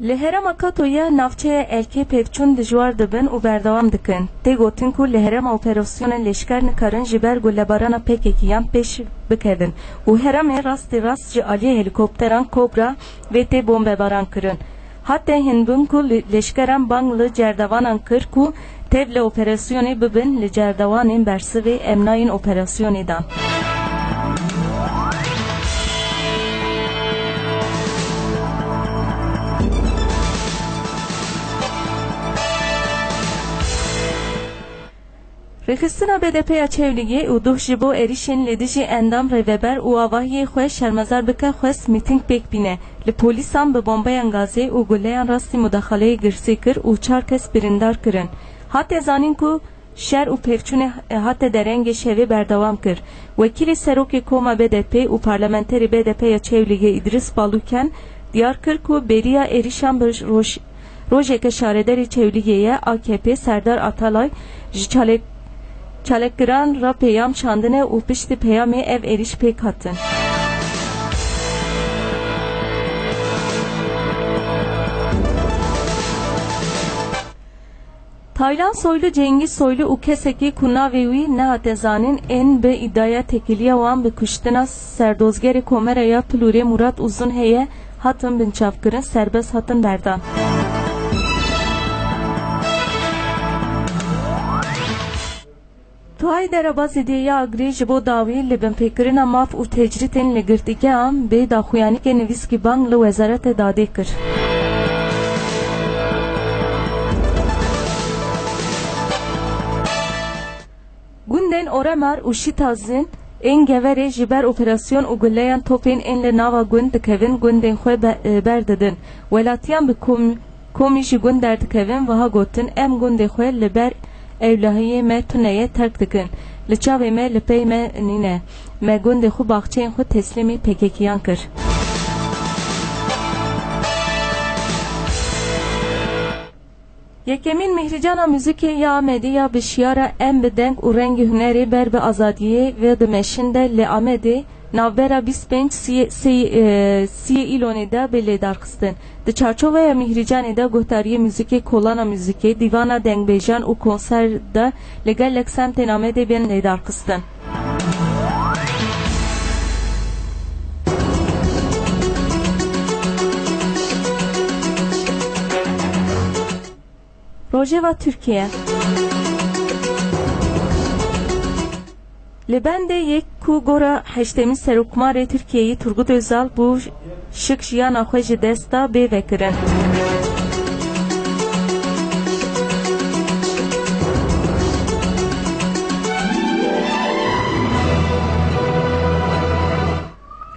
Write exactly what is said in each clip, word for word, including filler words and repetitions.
Li herêma Katoya navçeya Elkê pevçûn dijwar dibin û berdewam dikin. Tê gotin ku li herêma operasyonên leşker nikarin ji ber gulebarana P K K yan pêş bikevin û herêmê rastî rast ji aliyê helîkopteran Cobra vê tê bombebaran kirin. Hate hînbûn ku li-, leşkeran bang li cerdevanan kir ku tev li operasyonê bibin, li cerdevanên bersivê em nayên operasyonê dan. Rêxistina B D P ya Çewlîgê û duh ji bo êrişên li dijî endam rêveber û avahiyê xwe şermezar bike xwest mîtîng pêk bîne. Li polîsan bi bombeyan gazê û guleyan rastî mudaxaleyê girsî kir û çar kes birîndar kirin. Hate zanîn ku şer û pevçûnê hate derengê şevê berdewam kir. Wekîlê serokê koma B D P û parlamenterê B D P ya Çewlîgê Îdris Baluken diyar kir ku beriya êrişan bi roj-, rojeke şarederê Çewlîgê ye, A K P Serdar Atalay ji çalek-, çalakgiran re peyam çandine û piştî peyamê ev êriş pêk hatin. Taylan Soylu, Cengiz Soylu û kesekî ku navê wî nehate zanîn, ên bi îdiaya têkiliya wan bi kuştina serdozgerê Komera ya Plûrê Murat Uzun heye, hatin binçavkirin, serbest hatin berdan. Tuhayê Derebazê dê ya Agirî ji bo dawî li binpêkirina maf û tecrîtên li girtîgehan bê daxuyanîkê nivîskî bang li Wezareta Dadê kir. Gundên Oremar û Şîtazin ên Geverê ji ber operasyon û guleyan topên ên li nava gund dikevin, gundên xwe be-, berdidin. Welatiyan bi kom-, Komî ji gund derdikevin, wiha gotin, em gundê xwe li ber ewlehiyê me tune ye terk dikin. Li çavê me li pey me nîne. Me gundê xwe baxçeyên xwe teslîmî P K K'yan kir. Yekemîn Mîhricana Muzîkê ya Amedê ya bi şiyara Em bi deng û rengê hunerê ber bi azadiyê ve dimeşin de li Amedê navbera bîst pênc siyê, siyê, e, siyê îlonê de bê lêdarxistin. Di çarçoveya Mîhrîcanê de guhdariyê muzîkê, kolana muzîkê, dîvana dengbêjan û konser de li gelek semtên Amedê bên lêdarxistin. Rojeva Tirkiye. Li bendê yek ku gora heştemîn Serokkomarê Tirkiyeyê Turgut Özal bû, şik jiyana xwe ji dest da, bê vekirin.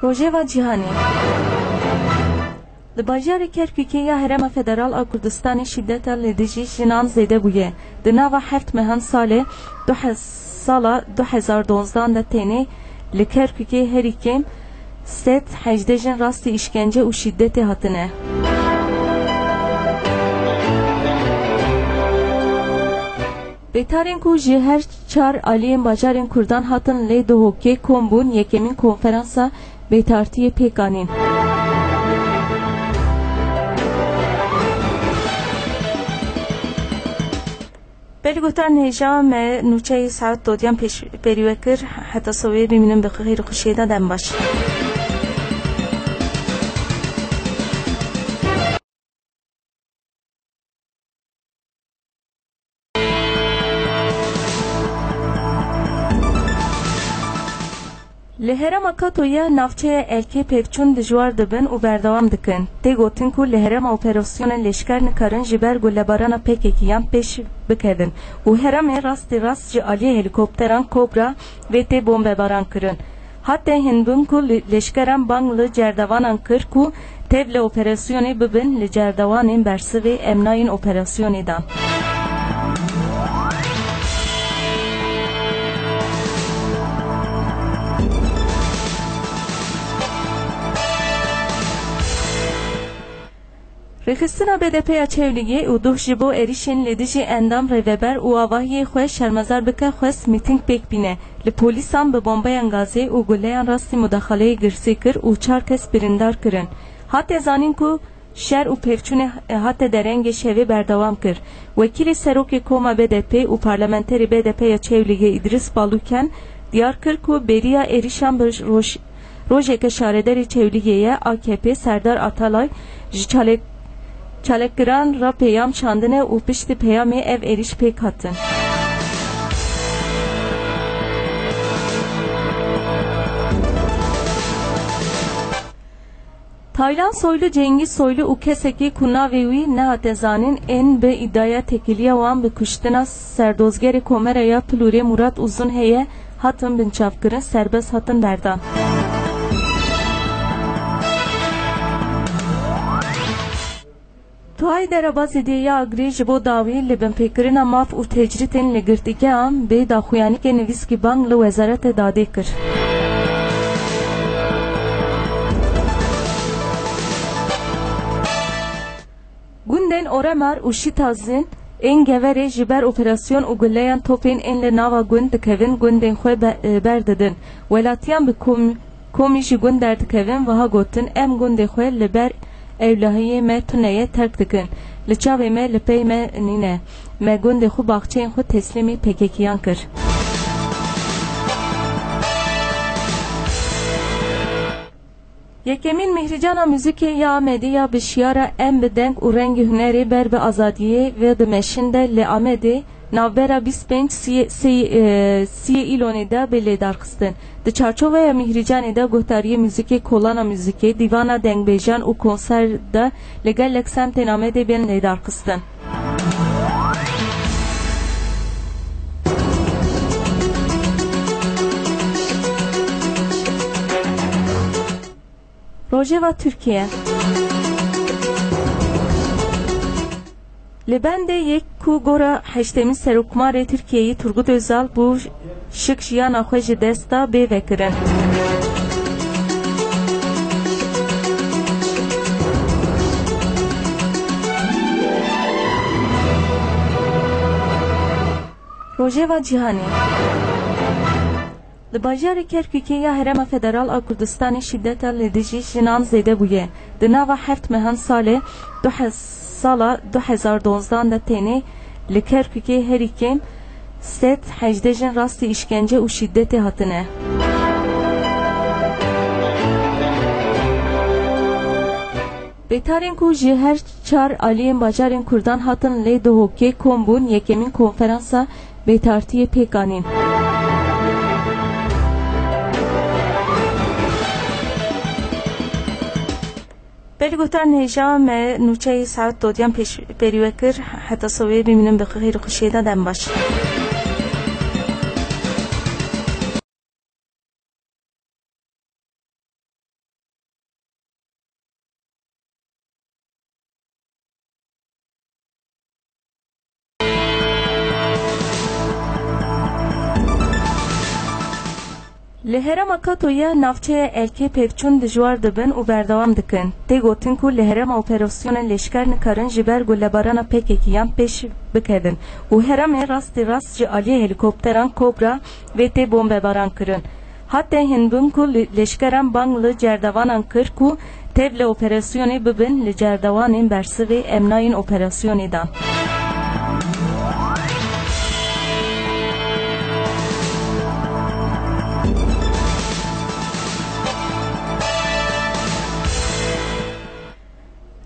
Rojeva Cîhanê. Li bajarê Kerkûkê ya Herêma Federal a Kurdistanê şîdeta li dijî jinan zêde bûye. Di nava heft mehan salê du he-, sala du hezar dozdan de tenê li Kerkûkê herî kêm sed hejdeh jin rastî îşkence û şîdetê hatine. Bêtarên ku ji her çar aliyên bajarên Kurdan hatin lê Duhokê kom bûn, yekemîn konferansa bêtartiyê pêk anîn. Belê guhdarên hêja, me nûçeyê saet dodiyan pêş, pêrî we kir. Heta sibê bimînin bi xêr û xweşiyê de, dem baş. Li herêma Kato ya navçeya Elkê pevçûn dijwar dibin û berdewam dikin. Tê gotin ku li herêma operasyonên leşker nikarin ji ber gulebarana P K K'yan pêş bikevin û herêmê rastî rast ji aliyê helîkopteran Cobra vê tê bombebaran kirin. Hate hînbûn ku li-, leşkeran bang li cerdevanan kir ku tev li operasyonê bibin, li cerdevanên bersivê em nayên operasyonê dan. Rêxistina B D P ya Çewlîgê û duh ji bo êrişên li dijî endam rêveber û avahiyê xwe şermezar bike xwest mîtîng pêk bîne. Li polîsan bi bombeyan gazê û guleyan rastî mudaxaleyê girsî kir û çar kes birîndar kirin. Hate zanîn ku Şer û pevçûnê hate derengê şevê berdewam kir. Wekîlê serokê koma B D P û parlamenterê B D P ya Çewlîgê Îdris Balûken diyar kir ku bêriya êrîşan bi roj-, rojeke şaredarê Çewlîgê ye, A K P Serdar Atalay ji çalek-, çalakgiran re peyam çandine û piştî peyamê ev êrîş pêk hatin. Taylan Soylu, Cengîz Soylu û kesekî ku navê wî nehate zanîn, ên bi îdiaya têkiliya wan bi kuştina serdozgerê Komera ya Pilûrê Murat Uzun heye, hatin binçavkirin, serbest hatin berdan. Tuhayê Derebazê dê ya Agirê ji bo dawî li binpêkirina maf û tecrîtên li girtîgehan bê daxuyanîkê nivîskî bang li Wezareta Dadê kir. Gundên Oremar û Şîtazin ên Geverê ji ber operasyon û guleyan topên ên li nava gund dikevin, gundên xwe be-, berdidin. Welatiyan bi kom-, Komî ji gund derdikevin, wiha gotin, em gundê xwe li ber ewlehiyê me tune ye terk dikin. Li çavê me li pey me nîne. Me gundê xwe, baxçeyên xwe teslîmî P K K'yan kir. Yekemîn Mîhrîcana Muzîkê ya Amedê ya bi şiyara Em bi deng û rengê hunerê ber bi azadiyê ve dimeşin de li Amedê navbera bîst pênc siyê, sê, e, siyê îlonê de bê lêdarxistin. Di çarçoveya Mîhrîcanê de guhdariyê muzîkê, kolana muzîkê, dîvana dengbêjan û konser de li gelek semtên Amedê bên lêdarxistin. Rojeva Tirkiye. Li bendê yek ku gora heştemîn Serokkomarê Tirkiyeyê Turgut Özal bû, şik jiyana xwe ji dest da, bê vekirin. Rojeva Cîhanê. Li bajarê Kerkûkê ya Herêma Federal a Kurdistanê şîdeta li dijî jinan zêde bûye. Di nava heft mehan salê du he-, sala du hezar dozdan de tenê li Kerkûkê herî kêm sed hejdeh jin rastî îşkence û şîdetê hatine. Bêtarên ku ji her çar aliyên bajarên Kurdan hatin lê Duhokê kom bûn, yekemîn konferansa bêtartiyê pêk anîn. Belê guhdarên hêja, me nûçeyê saet dodiyan pêş, pêrî we kir. Heta sibê bimînin bi xêr û xweşiyê de, dem baş. Li herêma Katoya navçeya Elkê pevçûn dijwar dibin û berdewam dikin. Tê gotin ku li herêma operasyonên leşker nikarin ji ber gulebarana P K K'yan pêş bikevin û herêmê rastî rast ji aliyê helîkopteran Cobra vê tê bombebaran kirin. Hate hinbûn ku li, leşkeran bang li cerdevanan kir ku tev li operasyonê bibin, li cerdevanên bersivê em nayên operasyonê dan.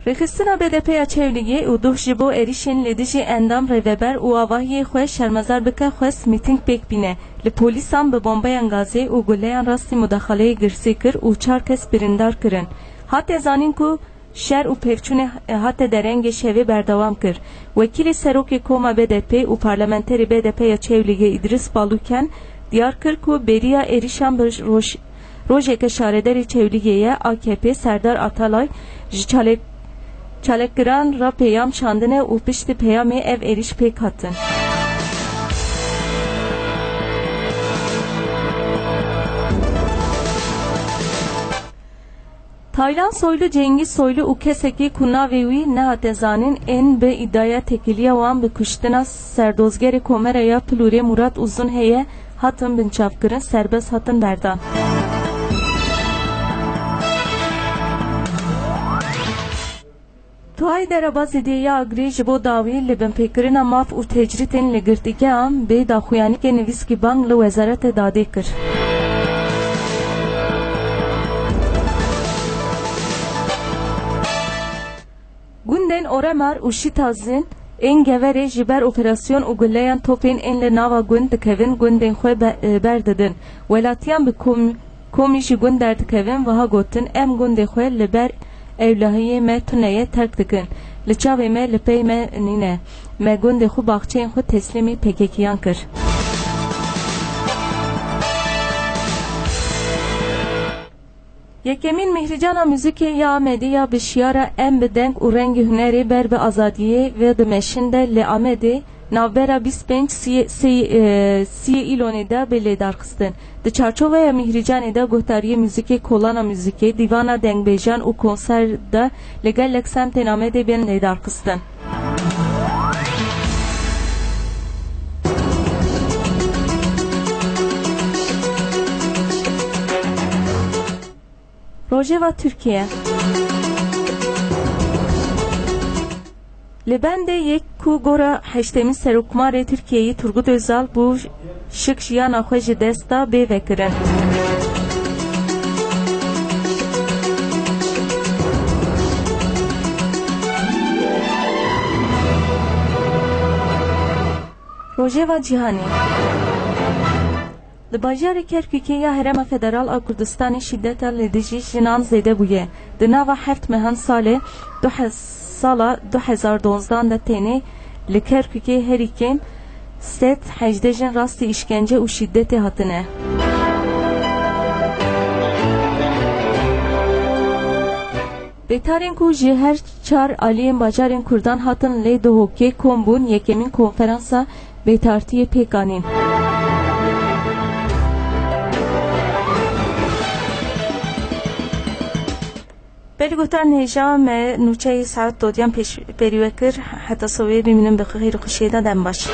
Rêxistina B D P ya Çewlîgê û duh ji bo êrîşên li dijî endam, rêveber û avahiyê xwe şermezar bike, xwest mîtîng pêk bîne. Li polîsan bi bombeyan gazê û guleyan rastî mudaxaleyê girsî kir û çar kes birîndar kirin. Hate zanîn ku şer û pevçûnê hate derengê şevê berdewam kir. Wekîlê serokê koma B D P û parlamenterê B D P ya Çewlîgê Îdris Balûken diyar kir ku bêriya êrîşan bi roj-, rojeke şaredarê Çewlîgê ye, A K P Serdar Atalay ji çalek-, çalakgiran re peyam çandine û piştî peyamê ev êrîş pêk hatin. Taylan Soylu, Cengîz Soylu û kesekî ku navê wî nehate zanîn, ên bi îdiaya têkiliya wan bi kuştina serdozgerê Komera ya Pilûrê Murat Uzun heye, hatin binçavkirin, serbest hatin berdan. Tuhayê derebaza Dêya Agirê ji bo dawî li binpêkirina maf û tecrîdên li girtîgehan bê daxuyaniyeke nivîskî bang li Wezareta Dadê kir. Gundên Oremar û Şîtazin ên Geverê ji ber operasyon û guleyan topên ên li nava gund dikevin, gundên xwe be-, e, berdidin. Welatiyan bi kom-, komî ji gund derdikevin, wiha gotin, em gundê xwe li ber ewlehiyê me tune ye terk dikin. Li çavê me, li pey me nîne. Me gundê xwe, baxçeyên xwe teslîmî P K K'yan kir. Yekemîn Mîhricana Muzîkê ya Amedê ya bi şiyara Em bi deng û rengê hunerê ber bi azadiyê ve dimeşin de li Amedê navbera bîst pênc siyê, sê-, e, siyê îlonê de bê lêdarxistin. Di çarçoveya Mîhricanê de guhdariyê muzîkê, kolana muzîkê, dîvana dengbêjan û konser de li gelek semtên Amedê bên lêdarxistin. Rojeva Tirkiye. Li bendê yek ku gora heştemîn Serokkomarê Tirkiyeyê Turgut Özal bû, şik jiyana xwe ji dest da, bê vekirin. Rojeva Cîhanê. Li bajarê Kerkûkê ya Herêma Federal a Kurdistanê şîdeta li dijî jinan zêde bûye. Di nava heft mehan salê du he-, sala du hezar dozdan de tenê li Kerkûkê herî kêm sed hejdeh jin rastî îşkence û şîdetê hatine. Bêtarên ku ji her çar aliyên bajarên Kurdan hatin lê Duhokê kom bûn, yekemîn konferansa bêtartiyê pêk anîn. Belê guhdarên hêja, me nûçeyê saet dodiyan pêş, pêrî we kir. Heta sibê bimînin bi xêr û xweşiyê de, dem baş.